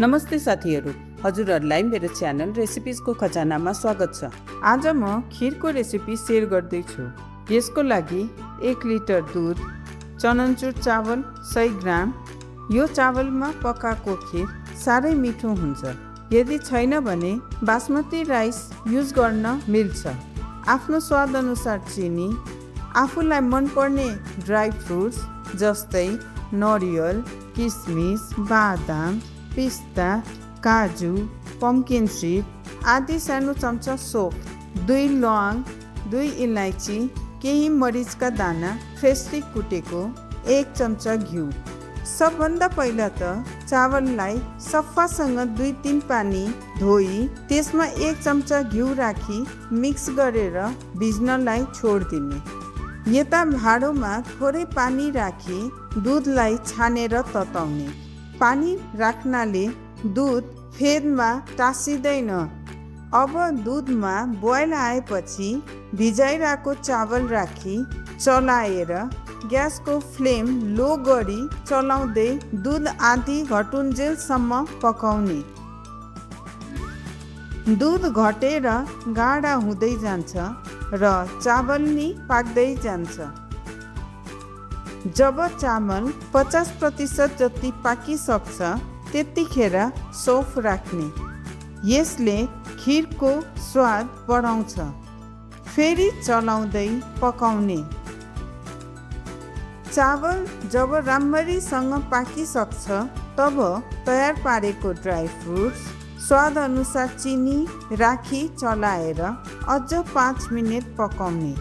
नमस्ते साथीहरू, हजुरहरूलाई मेरो च्यानल रेसिपिजको खजानामा स्वागत छ। आज म खिरको रेसिपी सेयर गर्दैछु। यसको लागि 1 लिटर दुध, चननचुर चावल 100 ग्राम। यो चावलमा पकाएको खिर साह्रै मिठो हुन्छ। यदि छैन भने बासमती राइस युज गर्न मिल्छ। आफ्नो स्वाद अनुसार चिनी, आफूलाई मनपर्ने ड्राई फ्रुट्स जस्तै नरिवल, किसमिस, बादाम, पिस्ता, काजु, पम्किन सीड आदि सानो चम्चा सौंफ, 2 लौंग, 2 इलायची, केही मरिचका दाना फ्रेसली कुटेको, 1 चम्चा घिउ। सबभन्दा पहिला त चावललाई सफासँग 2-3 पानी धोई त्यसमा 1 चम्चा घिउ राखी मिक्स गरेर भिज्नलाई छोडिदिने। यता भाँडोमा थोरै पानी राखी दुधलाई छानेर तताउने। पानी राख्नाले दुध फेदमा टाँसिँदैन। अब दुधमा बोइल आएपछि भिजाइरहेको चावल राखी चलाएर ग्यासको फ्लेम लो गरी चलाउँदै दुध आधी घटुन्जेलसम्म पकाउने। दुध घटेर गाढा हुँदै जान्छ र चावल नि पाक्दै जान्छ। जब चामल 50% जति पाकिसक्छ त्यतिखेर सौंफ राख्ने। यसले खिरको स्वाद बढाउँछ। फेरि चलाउँदै पकाउने। चावल जब राम्ररीसँग पाकिसक्छ तब तयार पारेको ड्राई फ्रुट्स, स्वाद अनुसार चिनी राखी चलाएर अझ 5 मिनट पकाउने।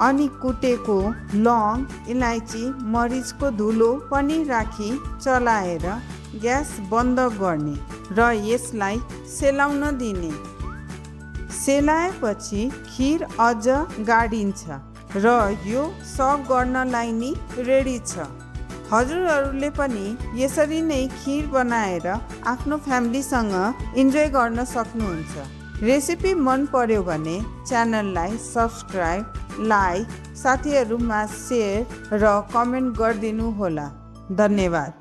अनि कुटेको लौंग, इलायची, मरिचको धुलो पनि राखी चलाएर ग्यास बन्द गर्ने र यसलाई सेलाउन दिने। सेलाएपछि खिर अझ गाडिन्छ र यो सर्भ गर्नलाई नि रेडी छ। हजुरहरूले पनि यसरी नै खिर बनाएर आफ्नो फ्यामिलीसँग इन्जोय गर्न सक्नुहुन्छ। रेसिपी मन पर्यो भने च्यानललाई सब्सक्राइब, लाइक, साथीहरूमा सेयर र कमेन्ट गरिदिनु होला। धन्यवाद।